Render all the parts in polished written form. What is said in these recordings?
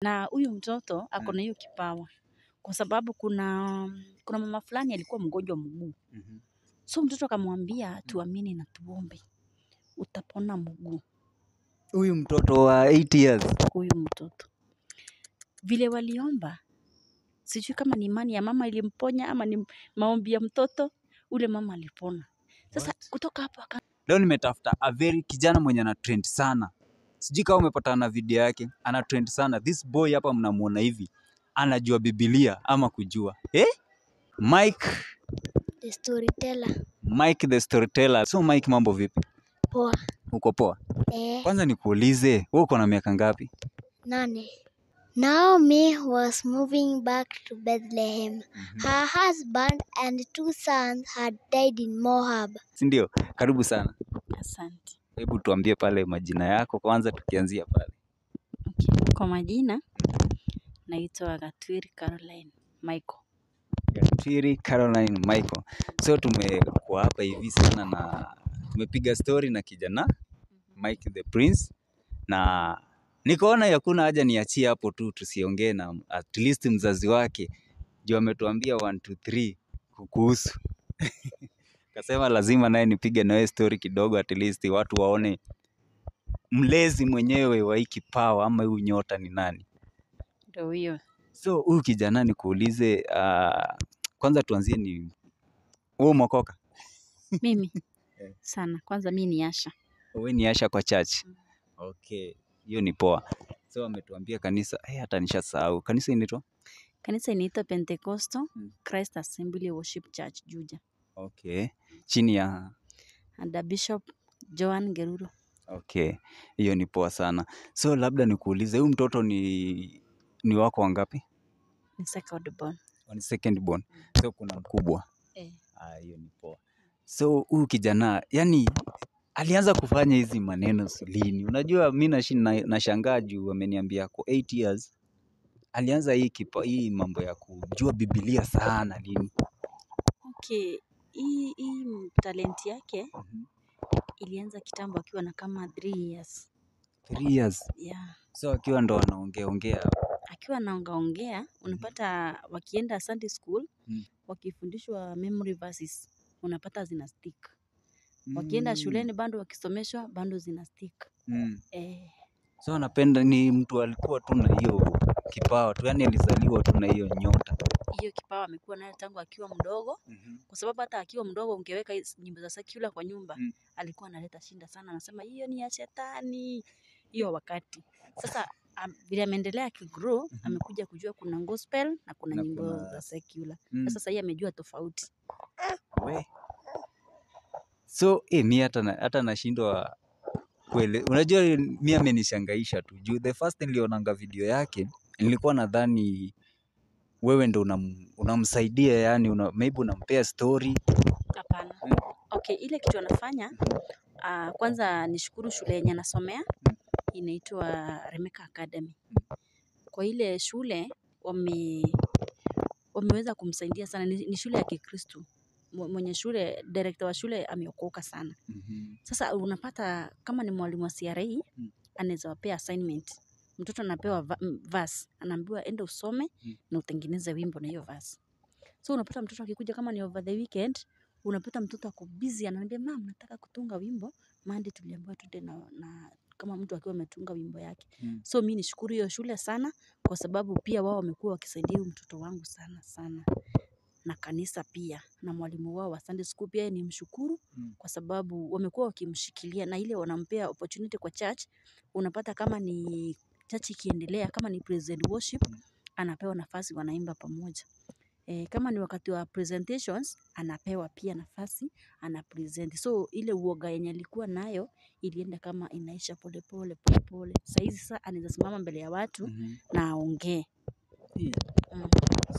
Na huyu mtoto ako na hiyo kipawa kwa sababu kuna mama fulani alikuwa mgonjwa mguu. So mtoto akamwambia tuamini na tuombe, utapona mguu. Huyu mtoto wa 8 years. Huyu mtoto vile waliomba, sijui kama ni imani ya mama ilimponya ama ni maombi ya mtoto, ule mama alipona. Sasa What? kutoka hapo Leo nimetafuta a very kijana mwenye ana trend sana. Sijui kama umepatana na video yake, ana trend sana. This boy hapa mnamuona hivi, anajua Biblia ama kujua. Eh? Mike, The storyteller. Mike the storyteller. So Mike, mambo vipi? Poa. Uko poa? Eh, Kwanza nikuulize, wewe uko na miaka ngapi? 8. Naomi was moving back to Bethlehem. Her husband and 2 sons had died in Moab. Si ndio? Karibu sana. Asante. Hebu tuambie pale majina yako kwanza, tukianzia pale. Okay. Kwa majina naitwa Gatwiri Caroline Michael. Gatwiri Caroline Michael. So tumekuwa hapa hivi sana na tumepiga story na kijana Mike the Prince, na nikaona hakuna haja niachie hapo tu tusiongee na at least mzazi wake juu ametuambia 1 2 3 kukuhusu. Kasema lazima naye nipige nawe story kidogo, at least watu waone mlezi mwenyewe wa hii kipawa ama huyu nyota ni nani. Ndio huyo. So huyu kijana nikuulize, kwanza tuanzie ni wewe umeokoka? Mimi sana. Kwanza mimi ni Asha. Wewe ni Asha kwa church. Okay, hiyo ni poa. So ametuambia kanisa, hata nishasahau. Kanisa inaitwa? Kanisa inaitwa Pentecostal Christ Assembly Worship Church Juja. Okay. Chini ya And Bishop Joan Geruro. Okay, hiyo ni poa sana. So labda nikuulize, huyu mtoto ni wako wangapi? Ni second born. Ni second born. So kuna mkubwa. Ah, hiyo ni poa. So huyu kijana, yani alianza kufanya hizi maneno lini? Unajua mimi nashangaa juu ameniambia kwa 8 years alianza hii mambo ya kujua Biblia sana lini? Okay, hii talent yake ilianza kitambo akiwa na kama 3 years. 3 years. Yeah. So akiwa ndo anaongea ongea. Akiwa anaongea, unapata wakienda Sunday school, wakifundishwa memory verses, unapata zina stick. Wakienda shuleni bado wakisomeshwa bado zina stick. So anapenda, ni mtu alikuwa tu na hiyo kipawa tu, yani alizaliwa tu na hiyo nyota. Hiyo kipawa amekuwa nayo tangu akiwa mdogo. Kwa sababu hata akiwa mdogo ungeweka nyimbo za secular kwa nyumba, alikuwa analeta shinda sana, anasema hiyo ni ya shetani hiyo wakati. Sasa vile ameendelea akigrow, amekuja kujua kuna gospel na kuna Na nyimbo kuna za secular. Sasa yeye amejua tofauti. We. So mi hata nashindwa kweli. Unajua mi amenishangaisha tu. Juu the first nilionanga video yake, nilikuwa nadhani wewe ndo unamsaidia, yani maybe unampea story. Hapana. Okay, ile kitu anafanya, kwanza nishukuru shule yenye anasomea, inaitwa Remeka Academy. Kwa ile shule wameweza kumsaidia sana. Ni shule ya Kikristo. Mwenye shule, director wa shule ameokoka sana. Sasa unapata kama ni mwalimu wa CRE, anaweza wapea assignment. Mtoto anapewa verse, anaambiwa enda usome na utengeneze wimbo na hiyo verse. So unapata mtoto akikuja kama ni over the weekend, unapata mtoto ako busy anaambia mama nataka kutunga wimbo, Monday tuliambiwa tuende na kama mtu akiwa ametunga wimbo yake. So mimi nishukuru hiyo shule sana kwa sababu pia wao wamekuwa wakisaidia huyu mtoto wangu sana sana. Na kanisa pia na mwalimu wao wa Sunday school pia ni mshukuru kwa sababu wamekuwa wakimshikilia na ile wanampea opportunity kwa church. Unapata kama ni church ikiendelea, kama ni praise and worship, anapewa nafasi wanaimba pamoja. Kama ni wakati wa presentations anapewa pia nafasi ana present. So ile uoga yenye alikuwa nayo ilienda kama inaisha pole pole pole pole. Saizi sasa anaweza simama mbele ya watu na aongee.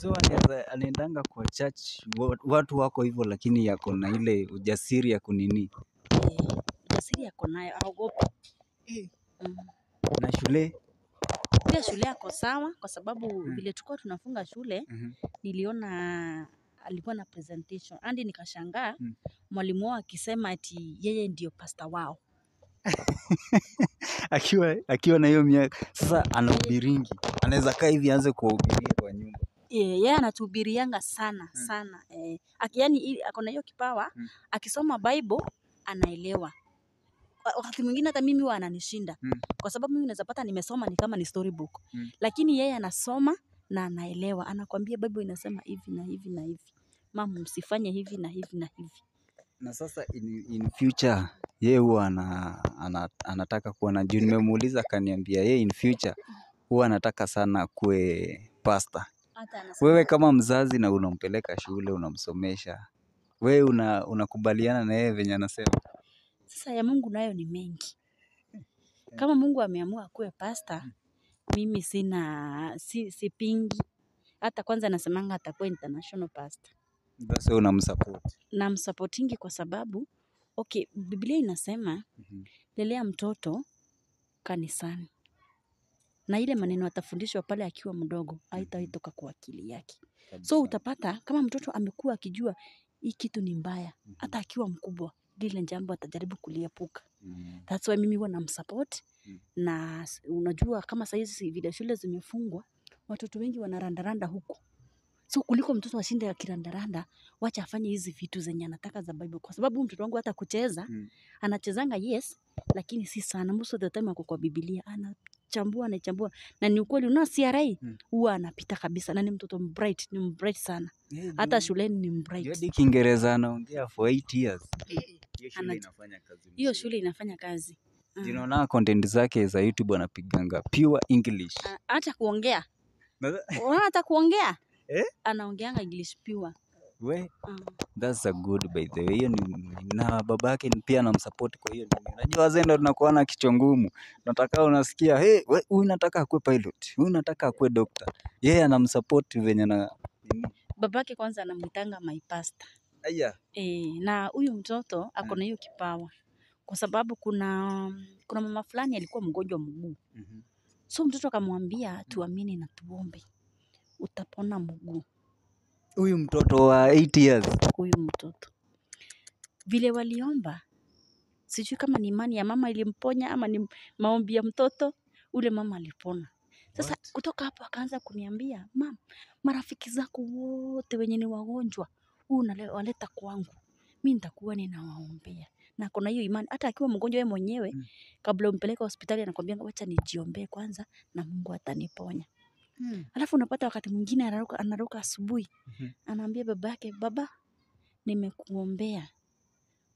So anaendanga kwa church, watu wako hivyo lakini yako na ile ujasiri ya kunini. Ujasiri yako nayo, haogopi. Na shule? Pia shule yako sawa kwa sababu vile tulikuwa tunafunga shule, niliona alikuwa na presentation. Hadi nikashangaa mwalimu wao akisema ati yeye ndio pastor wao. Akiwa na hiyo miaka sasa anahubiringi, anaweza kaa hivi aanze kuwahubiria kwa nyumba. Yeye anatuhubirianga sana sana. Yaani ako na hiyo kipawa, akisoma Bible anaelewa. Wakati mwingine hata mimi huwa ananishinda. Kwa sababu mimi naweza pata nimesoma ni kama ni storybook. Lakini yeye anasoma na anaelewa. Anakuambia Bible inasema hivi na hivi na hivi. Mama, msifanye hivi na hivi na hivi. Na sasa in future yeye huwa anataka kuwa na, juu nimemuuliza akaniambia yeye in future huwa anataka sana kuwe pastor. Wewe kama mzazi na unampeleka shule unamsomesha, wewe unakubaliana na yeye venye anasema? Sasa ya Mungu nayo ni mengi. Kama Mungu ameamua akuwe pastor, mimi sina sipingi. Hata kwanza nasemanga atakuwa international pastor. Basi wewe unamsupport? Namsupportingi kwa sababu okay, Biblia inasema lelea mtoto kanisani. Na ile maneno atafundishwa pale akiwa mdogo haitaitoka kwa akili yake. So utapata kama mtoto amekuwa akijua hii kitu ni mbaya, hata akiwa mkubwa lile jambo atajaribu kuliepuka. That's why mimi huwa namsupport. Na unajua kama saa hizi vile shule zimefungwa, watoto wengi wanarandaranda huku. So kuliko mtoto ashinde akirandaranda, wacha afanye hizi vitu zenye anataka za Bible. Kwa sababu mtoto wangu hata kucheza, anachezanga yes, lakini si sana. Most of the time ako kwa Biblia, anachambua, anachambua. Na ni ukweli, unaona CRA huwa anapita kabisa. Na ni mtoto bright, ni bright sana. Hata shuleni ni bright. Hadi Kiingereza anaongea for 8 years. Hiyo shule inafanya kazi. Hiyo shule inafanya kazi. Unaona content zake za YouTube anapiganga pure English. Hata kuongea. Unaona hata kuongea? Anaongeanga English pure. We, that's a good by the way. Hiyo ni na babake pia anamsupport kwa hiyo. Unajua wazee ndio tunakuwa na kichwa ngumu. Nataka unasikia, hey, we huyu nataka akue pilot, huyu nataka akue doctor. Yeye anamsupport venye na babake kwanza anamuitanga my pastor. Aya. Na huyu mtoto ako na hiyo kipawa. Kwa sababu kuna mama fulani alikuwa mgonjwa mguu. So mtoto akamwambia tuamini na tuombe, utapona mguu. Huyu mtoto wa 8 years. Huyu mtoto. Vile waliomba, sijui kama ni imani ya mama ilimponya ama ni maombi ya mtoto, ule mama alipona. Sasa kutoka hapo akaanza kuniambia, mam, marafiki zako wote wenye ni wagonjwa, unawaleta kwangu. Mimi nitakuwa ninawaombea. Na kuna hiyo imani hata akiwa mgonjwa yeye mwenyewe, kabla umpeleke hospitali anakuambia wacha nijiombee kwanza na Mungu ataniponya. Alafu unapata wakati mwingine anaruka asubuhi. Anaambia babake, baba nimekuombea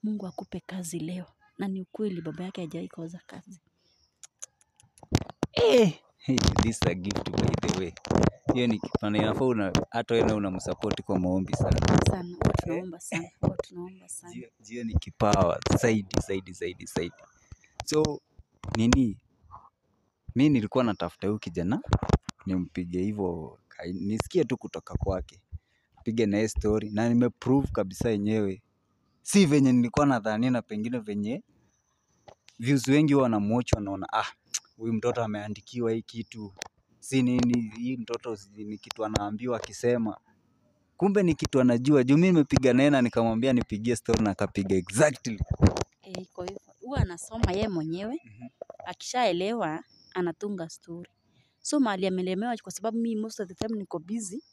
Mungu akupe kazi leo. Na ni ukweli baba yake hajawahi kosa kazi. Hey, this is a gift by the way. Hiyo ni kitu inafaa hata wewe unamsupport kwa maombi sana. Sana, huwa tunaomba sana, huwa tunaomba sana. Hiyo ni kipawa zaidi zaidi zaidi zaidi. So nini? Mimi nilikuwa natafuta huyu kijana nimpige hivyo nisikie tu kutoka kwake. Pige na story na nimeprove kabisa yenyewe. Si venye nilikuwa nadhani na pengine venye views wengi wanamwatch wanaona huyu mtoto ameandikiwa hii kitu. Si nini hii mtoto ni kitu anaambiwa akisema. Kumbe ni kitu anajua. Juu mimi nimepiga naye na nikamwambia nipigie story na akapiga exactly. Kwa hivyo huwa anasoma yeye mwenyewe. Akishaelewa anatunga story. So mahali amelemewa kwa sababu mimi most of the time niko busy.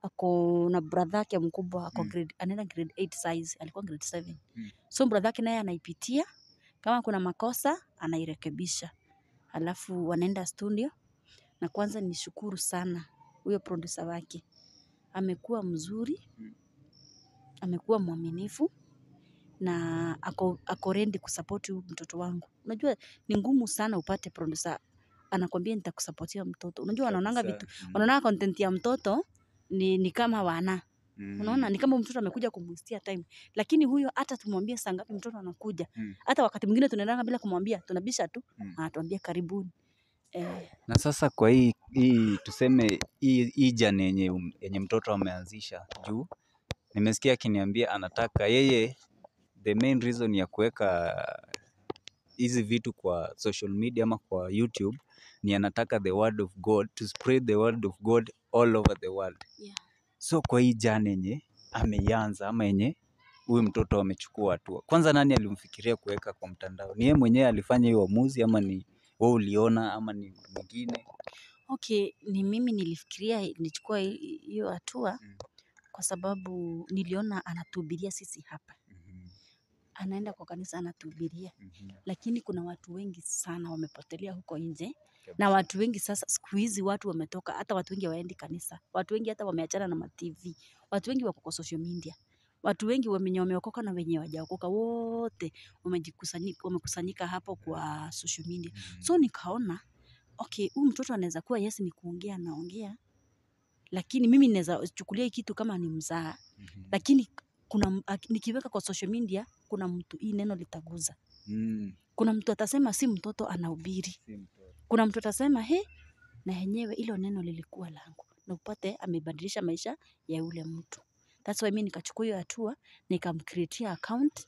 Ako na brother yake mkubwa ako grade, anaenda grade 8 size, alikuwa grade 7. So brother yake naye anaipitia, kama kuna makosa anairekebisha. Alafu wanaenda studio. Na kwanza nishukuru sana huyo producer wake. Amekuwa mzuri, amekuwa mwaminifu na ako ready kusupport huyu mtoto wangu. Unajua ni ngumu sana upate producer anakuambia nitakusupportia mtoto. Unajua wanaonanga vitu, wanaonanga content ya mtoto ni kama wana. Unaona ni kama mtoto amekuja kumwastia time. Lakini huyo hata tumwambie saa ngapi mtoto anakuja. Hata wakati mwingine tunaendanga bila kumwambia, tunabisha tu, anatuambia karibuni. Na sasa kwa hii tuseme hii journey yenye mtoto ameanzisha juu, nimesikia akiniambia anataka yeye the main reason ya kuweka hizi vitu kwa social media ama kwa YouTube ni anataka the word of God, to spread the word of God all over the world. Yeah. So kwa hii journey yenye ameianza ama yenye huyu mtoto amechukua hatua? Kwanza nani alimfikiria kuweka kwa mtandao? Ni yeye mwenyewe alifanya hiyo uamuzi ama ni wewe uliona ama ni mwingine? Okay, ni mimi nilifikiria nichukue hiyo hatua kwa sababu niliona anatuhubiria sisi hapa. Anaenda kwa kanisa anatuhubiria. Lakini kuna watu wengi sana wamepotelea huko nje. Na watu wengi sasa siku hizi watu wametoka, hata watu wengi hawaendi kanisa. Watu wengi hata wameachana na ma TV. Watu wengi wako kwa social media. Watu wengi wenye wameokoka na wenye hawajaokoka wote wamekusanyika hapo kwa social media. So nikaona okay, huyu mtoto anaweza kuwa yes ni kuongea anaongea, lakini mimi naweza chukulia hii kitu kama ni mzaha. Lakini kuna nikiweka kwa social media kuna mtu hii neno litaguza. Kuna mtu atasema si mtoto anahubiri. Kuna mtu atasema he, na yenyewe hilo neno lilikuwa langu, na upate amebadilisha maisha ya yule mtu. That's why mimi nikachukua hiyo hatua, nikamcreatea account.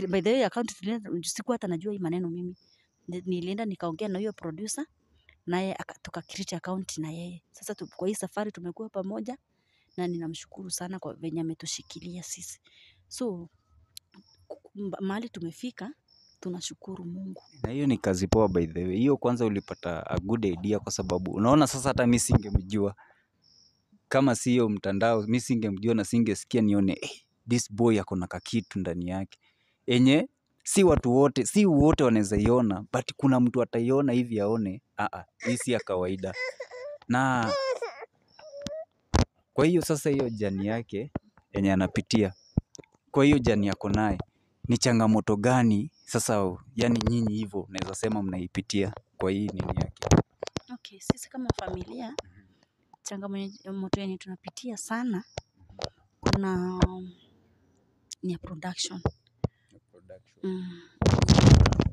By the way account sikuwa hata najua hii maneno mimi. Nilienda nikaongea na huyo producer, naye tukacreate account na yeye. Sasa kwa hii safari tumekuwa pamoja na ninamshukuru sana kwa venye ametushikilia sisi. So mahali tumefika tunashukuru Mungu. Na hiyo ni kazi poa by the way. Hiyo kwanza ulipata a good idea kwa sababu unaona sasa hata mimi singemjua. Kama si hiyo mtandao mimi singemjua na singesikia nione this boy ako na kakitu ndani yake. Enye si watu wote, si wote wanaweza iona, but kuna mtu ataiona hivi aone, hii si ya kawaida. Na kwa hiyo sasa hiyo journey yake yenye anapitia, kwa hiyo journey yako naye, ni changamoto gani sasa, yani nyinyi hivyo naweza sema mnaipitia kwa hii nini yake? Okay, sisi kama familia changamoto yenye tunapitia sana kuna ni ya production.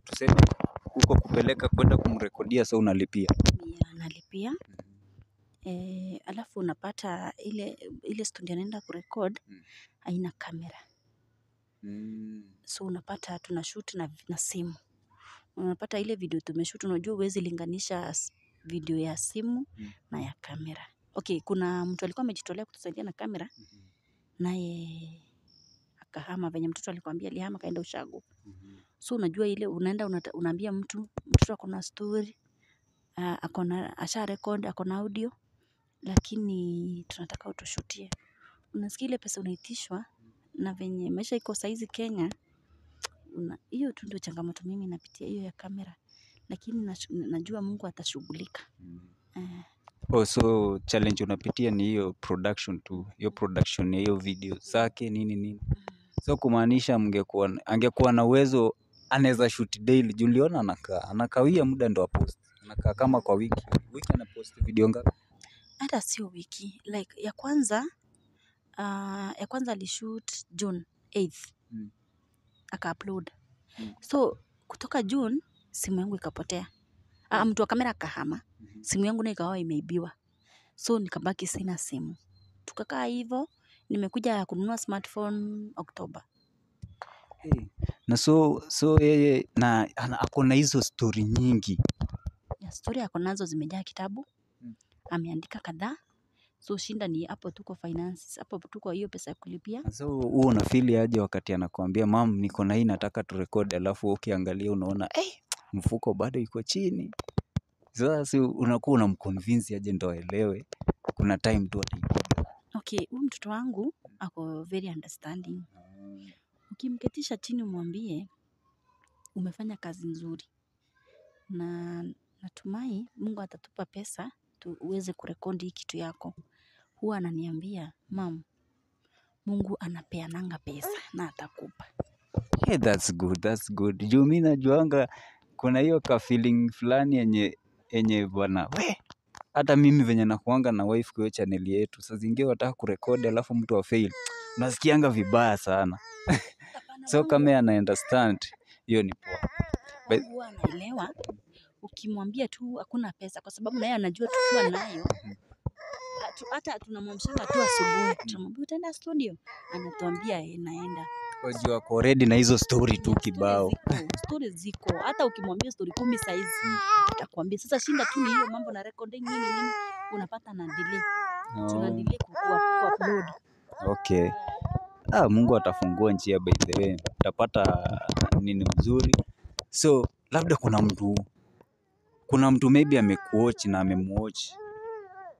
Tuseme huko kupeleka kwenda kumrekodia, so unalipia? Yeah, nalipia. Alafu unapata ile studio naenda kurecord haina kamera. So unapata tunashoot na simu. Unapata ile video tumeshoot, unajua huwezi linganisha video ya simu na ya kamera. Okay, kuna mtu alikuwa amejitolea kutusaidia na kamera, naye akahama venye mtoto alikwambia alihama kaenda ushago. So unajua ile unaenda unaambia mtu, mtoto ako na story, ako na asha record, ako na audio, lakini tunataka utushutie. Unasikia ile pesa unaitishwa na venye maisha iko saizi Kenya, hiyo tu ndio changamoto mimi napitia hiyo ya kamera. Lakini najua Mungu atashughulika. Oh, so challenge unapitia ni hiyo production tu, hiyo production ya hiyo video zake nini nini. So kumaanisha angekuwa na uwezo anaweza shoot daily. Juliana anakawia muda ndo apost. Anakaa kama kwa wiki. Wiki anapost video ngapi? Hata sio wiki. Like ya kwanza alishoot June 8th. Aka-upload. So kutoka June simu yangu ikapotea. Mtu wa kamera akahama. Simu yangu nayo ikawa imeibiwa. So nikabaki sina simu. Tukakaa hivyo, nimekuja kununua smartphone Oktoba. Hey. Na so yeye na ako na hizo story nyingi. Ya story ako nazo zimejaa kitabu. Ameandika kadhaa. So shinda ni hapo tuko finances, hapo tuko hiyo pesa ya kulipia. So huo unafeel aje wakati anakuambia mam niko na hii nataka turekodi, alafu ukiangalia unaona mfuko bado iko chini. Sasa si unakuwa unamconvince aje ndo aelewe kuna time tu ataipiga. Okay, huyu mtoto wangu ako very understanding. Ukimketisha chini umwambie umefanya kazi nzuri na natumai Mungu atatupa pesa tuweze kurekodi hii kitu yako. Huwa ananiambia mam, Mungu anapeananga pesa na atakupa. Hey, that's good, that's good. Juu mimi najuanga kuna hiyo ka feeling fulani yenye bwana we, hata mimi venye nakuanga na wife kwa channel yetu, saa zingine wataka kurekodi alafu mtu wa fail, unasikianga vibaya sana. So kama ana understand hiyo ni poa. Huwa anaelewa ukimwambia tu hakuna pesa, kwa sababu naye anajua tukiwa nayo hata tunamwamshanga tu asubuhi, tunamwambia utaenda studio, anatuambia naenda. Wajua wako ready na hizo story tu kibao. Story ziko, hata ukimwambia story 10 saizi atakwambia. Sasa shinda tu ni hiyo mambo na recording nini nini, unapata na delay. Tuna delay ku upload. Okay. Mungu atafungua njia by the way. Utapata nini mzuri. So labda kuna mtu maybe amekuwatch na amemwatch.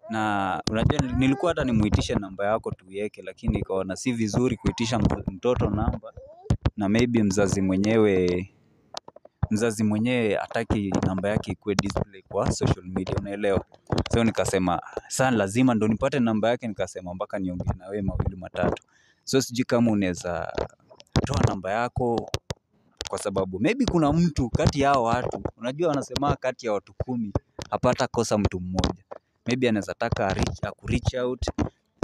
Na unajua nilikuwa hata nimuitishe namba yako tuiweke, lakini nikaona si vizuri kuitisha mtoto namba, na maybe mzazi mwenyewe hataki namba yake ikuwe display kwa social media, unaelewa. So nikasema sana lazima ndo nipate namba yake, nikasema mpaka niongee na wewe mawili matatu. So sijui kama unaweza toa namba yako, kwa sababu maybe kuna mtu kati ya hao watu, unajua wanasema kati ya watu 10 hapata kosa mtu mmoja. Maybe anaweza taka aku reach out,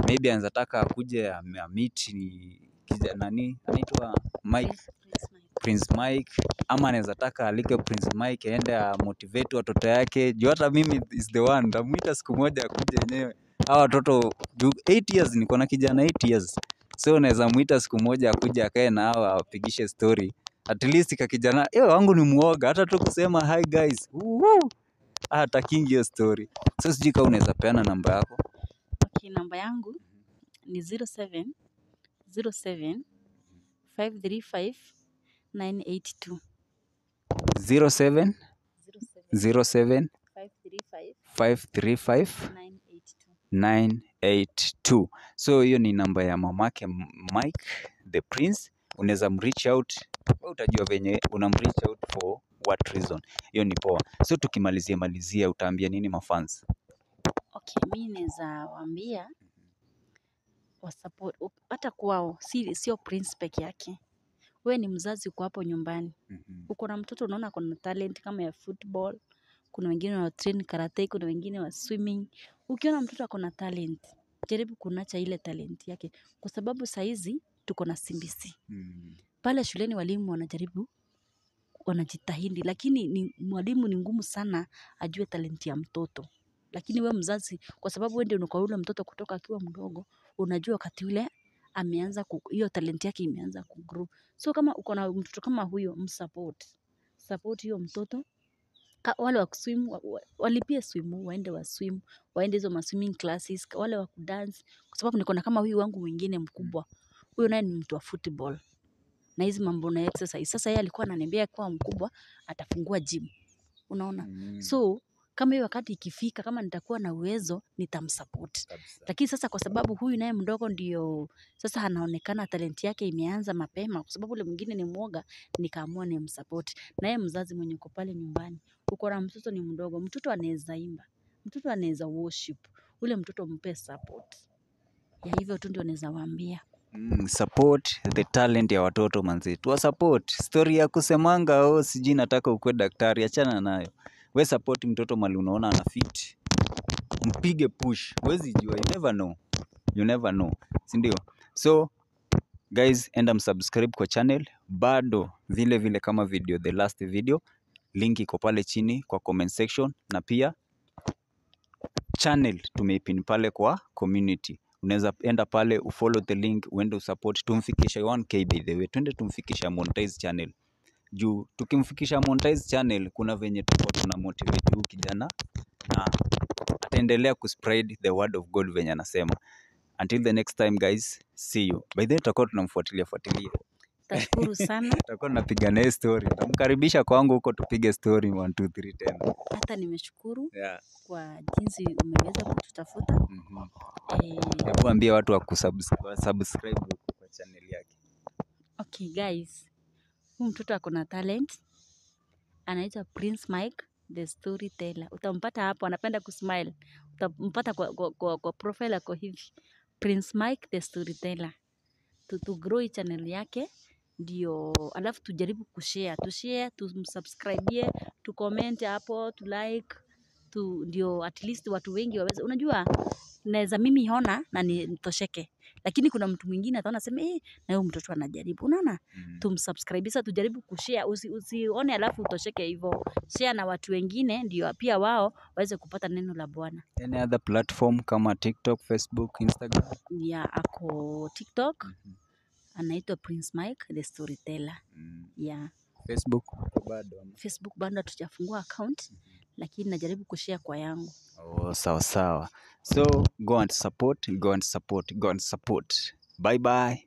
maybe anaweza taka akuje ameet ni kijana nani anaitwa Mike, Prince Mike, ama anaweza taka alike Prince Mike aende amotivate watoto yake. Juu hata mimi is the one nitamuita siku moja akuje yenyewe. Hawa watoto juu 8 years, niko na kijana 8 years. So naweza muita siku moja akuje akae na hawa awapigishe story. At least ka kijana, wangu ni muoga hata tu kusema hi guys. Woo! Hatakingi hiyo story. So sijui kama unaweza peana namba yako. Okay, namba yangu ni 07 07 535 982. 07 07 07 535 535 982. 982. So hiyo ni namba ya mamake Mike the Prince. Unaweza mreach out, wewe utajua venye unamreach out for what reason. Hiyo ni poa. So tukimalizia malizia utaambia nini mafans? Okay, mi naweza waambia wasupport hata kwao, sio Prince peke yake. Wewe ni mzazi, uko hapo nyumbani, uko na mtoto unaona kuna talent kama ya football, kuna wengine wa train karate, kuna wengine wa swimming. Ukiona mtoto ako na talent, jaribu kunacha ile talent yake, kwa sababu saizi tuko na CBC. Pale shuleni walimu wanajaribu, wanajitahidi, lakini ni mwalimu ni ngumu sana ajue talent ya mtoto. Lakini we mzazi, kwa sababu wewe ndio uko yule mtoto kutoka akiwa mdogo, unajua wakati ule ameanza hiyo talent yake imeanza kugrow. So kama uko na mtoto kama huyo, msupport. Support hiyo mtoto. Wale wa kuswim, walipie swim, waende wa swim, waende hizo ma swimming classes, wale wa kudance, kwa sababu niko na kama huyu wangu mwingine mkubwa. Huyo naye ni mtu wa football na hizi mambo na exercise. Sasa yeye alikuwa ananiambia kuwa mkubwa atafungua gym. Unaona? So kama hiyo wakati ikifika, kama nitakuwa na uwezo nitamsupport. Lakini sasa kwa sababu huyu naye mdogo ndio sasa anaonekana talent yake imeanza mapema, kwa sababu ule mwingine ni mwoga, nikaamua nimsupport. Na yeye mzazi mwenye uko pale nyumbani, uko na mtoto ni mdogo, mtoto anaweza imba, mtoto anaweza worship, ule mtoto mpe support. Ya hivyo tu ndio naweza waambia. Support the talent ya watoto manzi. Tuwa support. Story ya kusemanga oh sijui nataka ukuwe daktari, achana nayo. We support mtoto mali unaona ana fit. Mpige push. Huwezi jua, you never know. You never know. Si ndio? So guys, enda msubscribe kwa channel. Bado vile vile kama video, the last video, link iko pale chini kwa comment section, na pia channel tumeipin pale kwa community. Unaweza enda pale ufollow the link, uende usupport, tumfikishe 1k by the way. Twende tumfikisha monetize channel. Juu tukimfikisha monetize channel kuna venye tuko tuna motivate huyu kijana na ataendelea kuspread the word of God venye anasema. Until the next time guys, see you. By the way tutakuwa tunamfuatilia fuatilia. Tashukuru sana. Tutakuwa tunapiga naye story. Nitamkaribisha kwangu huko tupige story 1 2 3 tena. Hata nimeshukuru kwa jinsi umeweza kututafuta. Hebu ambia watu wa subscribe huko kwa channel yake. Okay guys, huyu mtoto ako na talent. Anaitwa Prince Mike the Storyteller. Utampata hapo, anapenda kusmile. Utampata kwa profile yako hivi. Prince Mike the Storyteller. Tu grow channel yake ndio, alafu tujaribu kushare, tushare, tumsubscribe, tu comment hapo, tu like, tu ndio at least watu wengi waweze. Unajua naweza mimi ona na nitosheke, lakini kuna mtu mwingine ataona aseme na huyu mtoto anajaribu. Unaona? Tumsubscribe sasa, tujaribu kushare, usione alafu utosheke hivyo. Share na watu wengine ndio pia wao waweze kupata neno la Bwana. Any other platform kama TikTok, Facebook, Instagram? Yeah, ako TikTok. Anaitwa Prince Mike the Storyteller. Yeah. Facebook bado ama? Facebook bado hatujafungua account, lakini najaribu kushare kwa yangu. Oh, sawa sawa. So go and support, go and support, go and support. Bye bye.